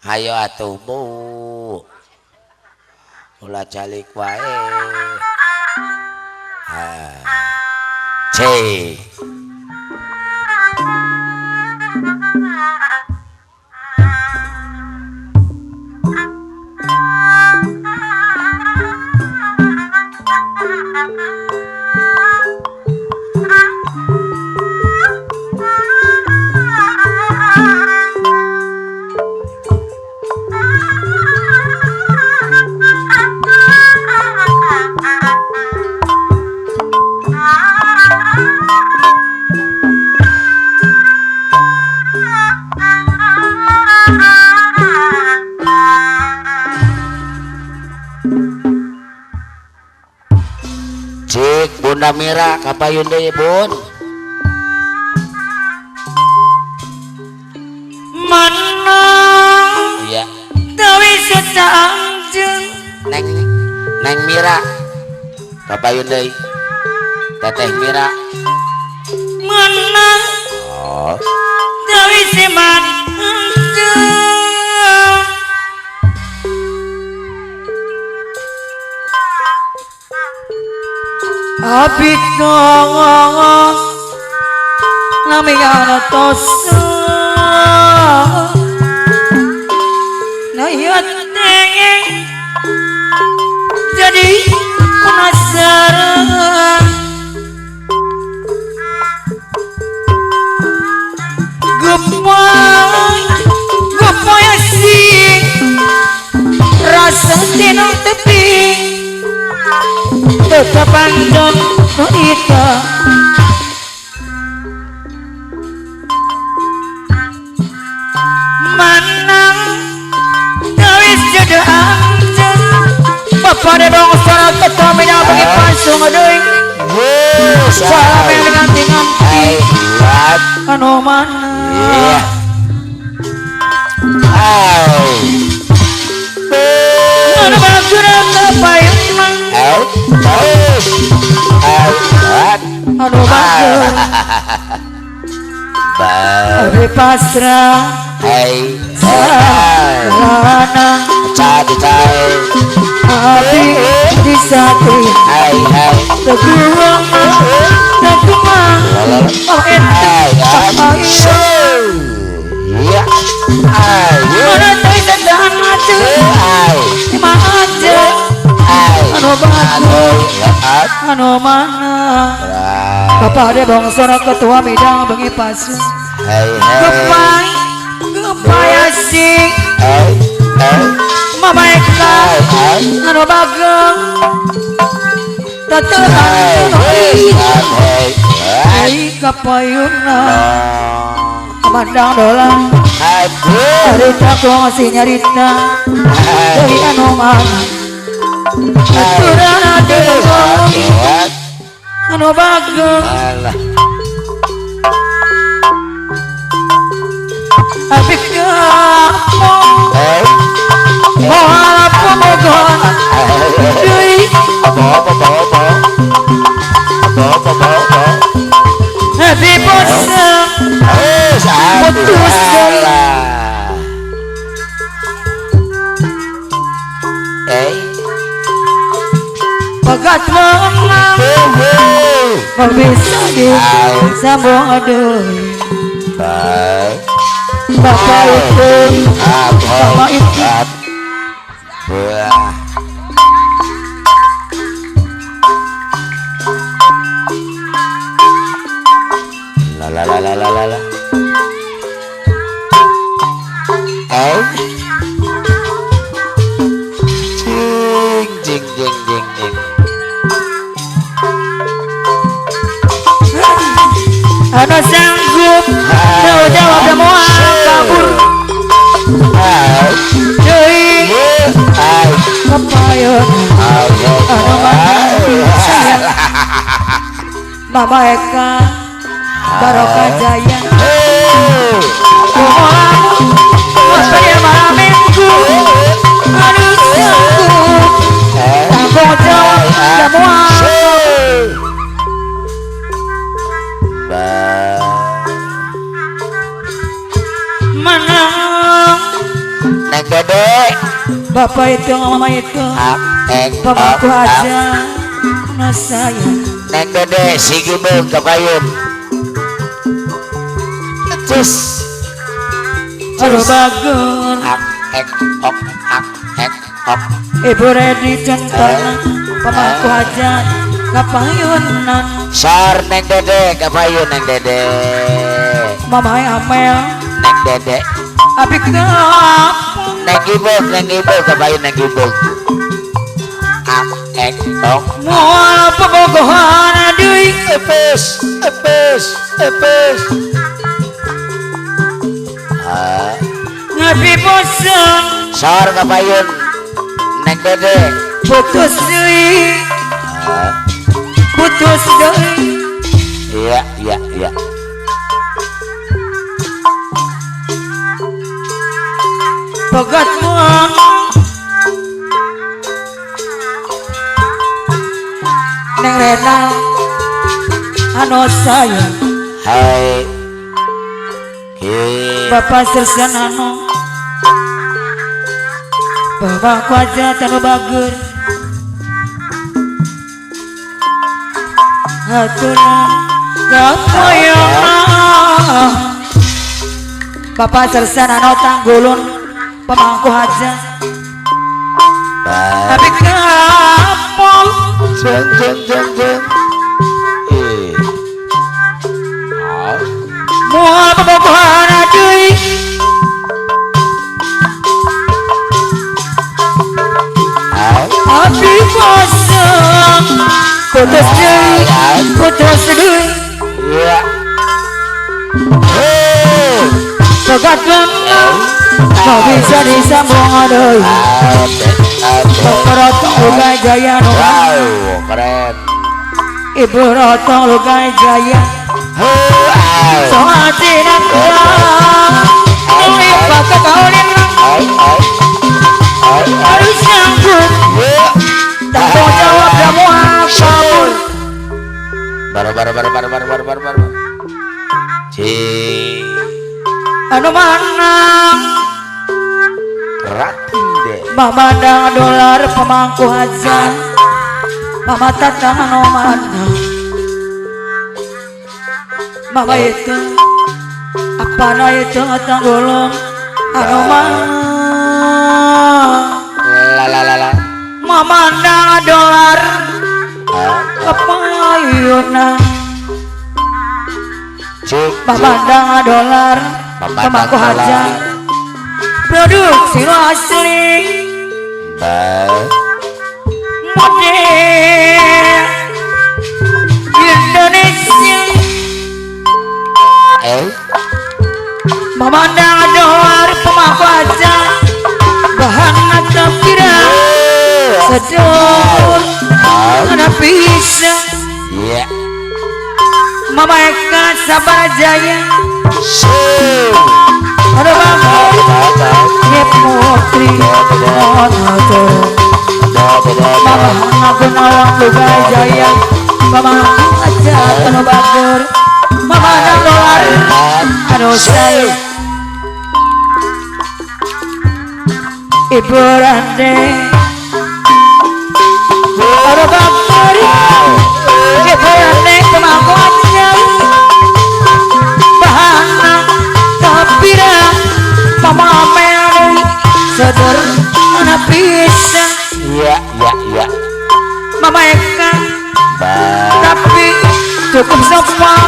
Hayo atuh Bu. Ulah calik wae. Ha. C. Cik Bunda Mira kapayun deui Bun. Mana? Iya. Dewi setangjeng. Neng Neng Mira kapayun deui. Teteh Mira. Mana? Oh. Dewi semanjeng. Abid dong nami tos nayat neng jadi penasaran gepai gepai asing rasa tenang tepi tetap pandang kita manang dawis jodoh anjeng bapak dedong suara ketua mina bengi pasung deui salam yang nganti-nganti anu mana anu bagurang kapayunang anu bageur abi pasrah sarana abi disati teguang teguang oh ente mana teh sedan aja aja anu bageur anu mana bapak de bangsa ketua bidang bengi pasung gepai gepai asing mama eka anu bageng tetehan ai kapayuna mandang dolang harita kongsi nyarita deui anu mana aturan anu bageng abi kapong moal pomogon deui abi bosen putus pegat menang bisa di sambung deui bapak itu bapak itu la la la la la la jing jing jing jing jing anu sanggup jauh-jauh semua kabur deui kepayun anu mana Mama Eka Barokah Jaya malam minggu anu sanggup tanggung jawab semua menang Neng Bapak itu mama itu pemangku aja no sayang. Neng Dede si Gibeng kapayun. Cus. Aduh bagus. Ok ek ok. Ibu Redi contohna pemangku hajat kapayunan. Sar Neng Dede kapayun Neng Dede. Mama Amel Neng Dede. Abi kapung. Neng Gibeng kapayun Neng Gibeng. Ak ek ok. Moal pebogohan deui. Epes epes epes. Ngabi bosen. Sar kapayun Neng Dede. Putus deui. Putus deui. Iya iya iya. Pegat muang Neng Rena anu sayang. Hai. Bapak sersan anu bapak kuaja tanu bager hatuna kapoyona. Bapak sersan anu tanggulun pemangku hajat tapi kapol jeng jeng jeng jeng. Moal pebogohan deui. Abi bosen. Putus deui, putus deui. Iya. Pegat lengan kau bisa disambung deui. Bapak Rotong Lugai Jaya. Wow, keren. Ibu Rotong Lugai Jaya. Soal tinaka lipat ke kaulin harus sanggup tanggung jawab kamu apapun. Baru baru baru baru baru baru baru baru. Ci anu manang ratin deh. Mamandang dolar pemangku hajat mama tatang anu manang. Mama itu apa na itu tanggulung anu mana. La la la la. Mamandang dolar kepayuna. Mamandang dolar pemangku hajat produksi asli model Indonesia. Memandang dolar pemangku hajat bahan atau kira sedul ada bisa. Mama Eka Sabar Jaya ada bapak Putri Monoto. Mama Gunawan Lugai Jaya. Mama hajat anu bager. Mama dolar anu saya. Ibu Rande anu bager. Ibu Rande pemangku hajat bahana tapira. Mama Amel sederhana pisang. Iya iya iya. Mama Eka tapi cukup sopan.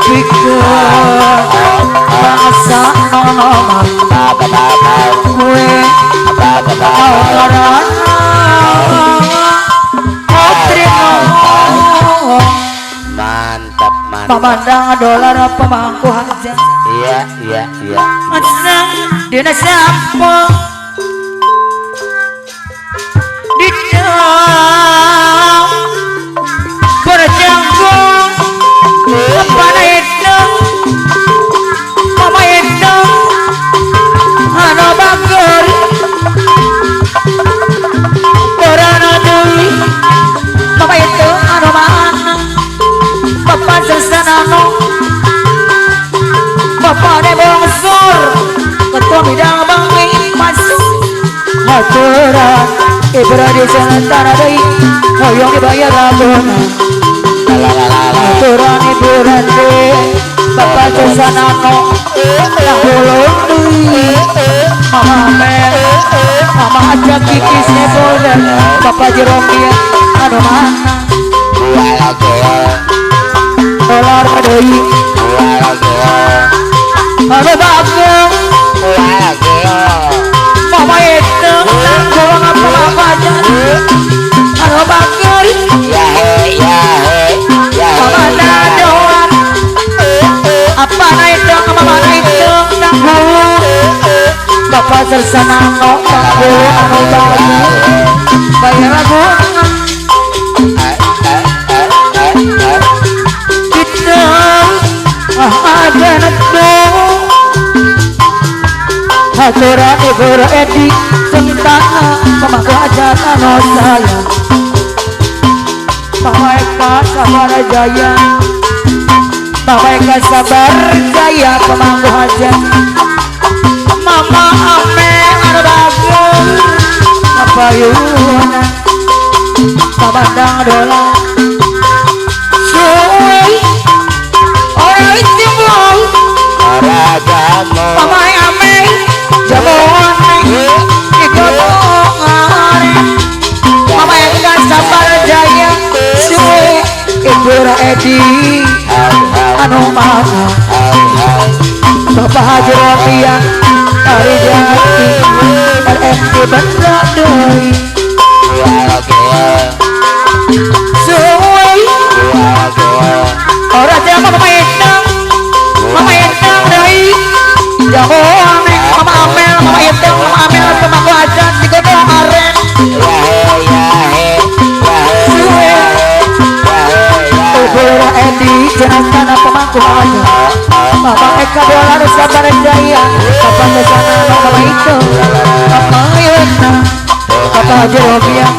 Pikir bangsa nono gue putri. Mantap mantap. Memandang dolar pemangku hajat. Iya iya iya. Senang dina sampo di berjangkung pada itu mama itu anu bager dorana deui mama itu anu mana bapak sersan anu bapak de bongsor ketua bidang bangi masuk. Aturan ibu di sana deui hoyong dibayar laguna. Aturan ibu rande bapak Cesanano tangulung deui mama Mel mama ajak Kiki Sebolen bapak Jeromia anu mana dolar deui anu bageng mama itu tanggung apa aja anu bageng mama nadoan apa naik mama naik tanggung bapak Cesanano tanggung anu bageng bayar lagu Aturan ibu Edi tentang pemangku hajat anu sayang Mama Eka Sabar Jaya Mama Eka Sabar Jaya pemangku hajat Mama Ame anu bagus Apa yuna Pamandang dola Suwe orang timbul Mama Ame jamuan ikotongare Mama Eka Sabar Jaya suwe Ibu Edi anu mana Bapak Haji Romia Ari Jati RMT Bendra deui suwe ora jamu Mama Endang Mama Endang deui jamuan Mama Amel, Mama Iteng, Mama Amel, pemangku hajat di kota Aren. Suwe, Ibu Edi, jenazah pemangku hajat. Mama Eka Dolar Sabar Jaya, Papa Kesana, Mama Iteng, Mama Yuna, Papa Haji Romia.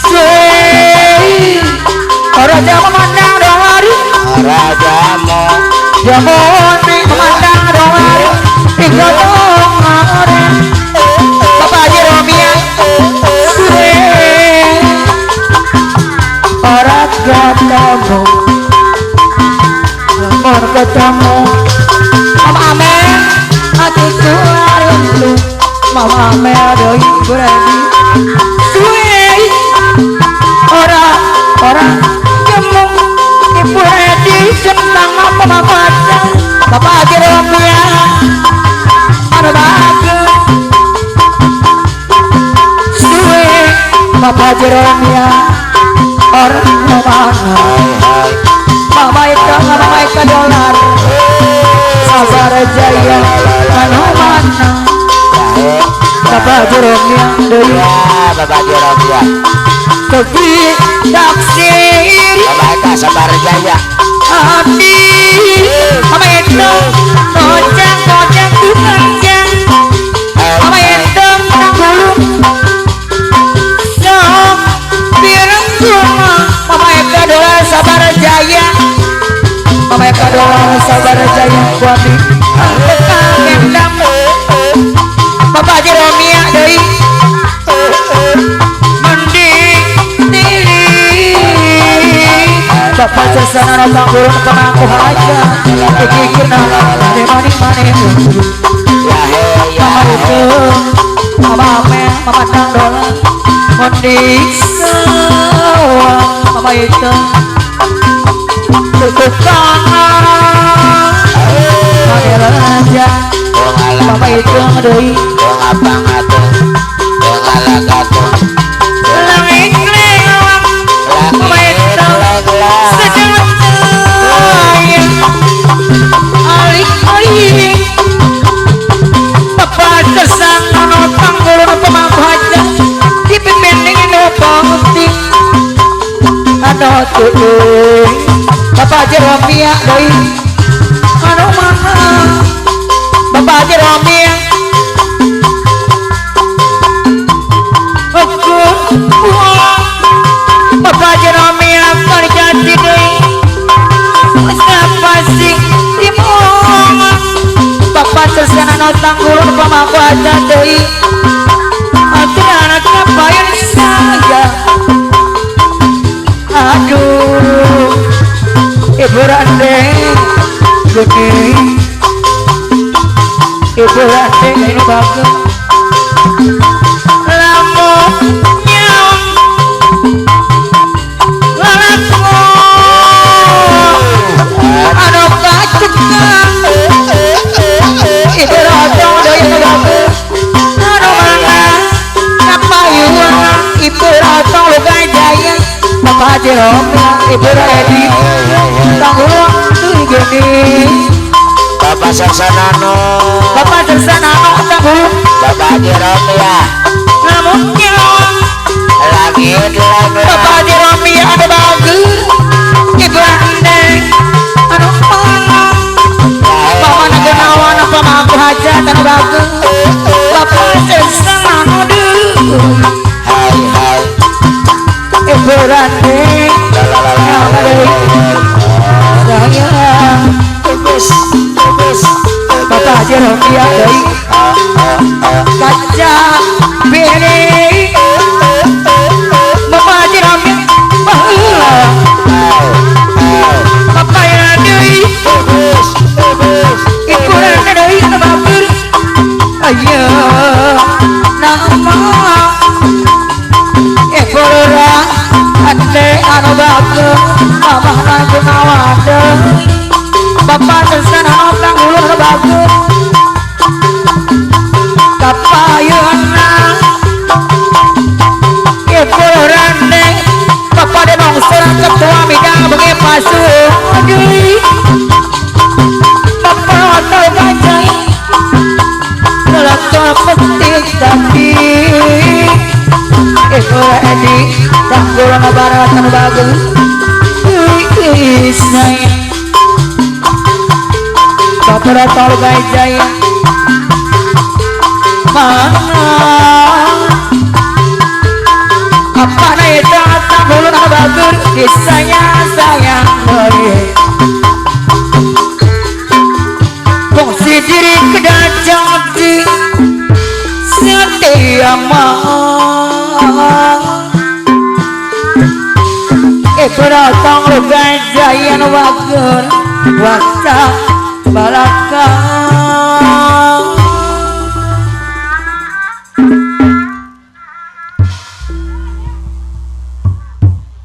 Suwe, orang jamu memandang dolar, jamu memandang dolar. Bapak Haji Romia suwe ora ketemu lamun ketemu Mama Amel atiku lu Mama Amel deui berani suwe ora ora jemu Ibu Edi senang apa Mama Bapak Haji Romia anu bagus suwe Bapak Jeromia orang mana Mama Eka Mama Eka dolar Sabar Jaya anu mana Bapak Jeromia deui Bapak Jeromia Kopi taksir Mama Eka Sabar Jaya Abi Mama Eka kocang kocang tukang Mama Endang tanggulung sok pirang Mama Eka dolar Sabar Jaya Mama Eka dolar Sabar Jaya kuati tukang endang Bapak Jeromia deui mending tilik Bapak Cesanana tanggulung pemangku hajat Ikikirna mani mani Mama itu Mama Amel Mama Tangdola Mending sawah Mama itu Tutukan Manila aja Mama itu deui Langit lewang Mama itu sedang alik-alik Bapak Cesanana tanggulung pemangku hajat dipimpin nu penting anu teuing Bapak Jeromia deui anu mana Bapak Jeromia aku Bapak Jeromia kerjati deui siapa sing dimong Bapak Bapak Sesana tanggulun pamangku hajat deui anak ngapain saya aduh ibu rande gede ibu rande ini bagus lamunnya lalaku anu kacekang ibu rotong deui bagus anu mana kapayuan ibu rotong luka jaya Bapak Haji Romi ibu Redi tanggulun deui gini Bapak Sarsanano Bapak Sarsanano tanggulun Bapak Haji Romi ya lamunnya langit langit Bapak Haji Romi ada bagus ibu Rande anu mana Bapak Nagenawan apa mampu hajat anu bagus Bapak Sarsanano deui hai hai ibu Rande sayang Bapak Haji Romi deui kaca bini Bapak Haji Romi baheula Bapak yang deui ibu Rande deui anu bagus ayo nama ibu Rande anu bagus Mamah Nagenawan deui Bapak Sesana tanggulun anu bagus kapayuna ibu Rande Bapak Denong Serang ketua midang bengi pasu deui Bapak Otol Gajah lelakon petik tapi ibu Edi tanggulun barat anu bagus sayang Bapak Otol Gajah mana apa na eta tanggulun anu bagus disayang sayang deui kongsi diri kedajang di setia mah ibu rotong luka jayan wagur waksa balakang.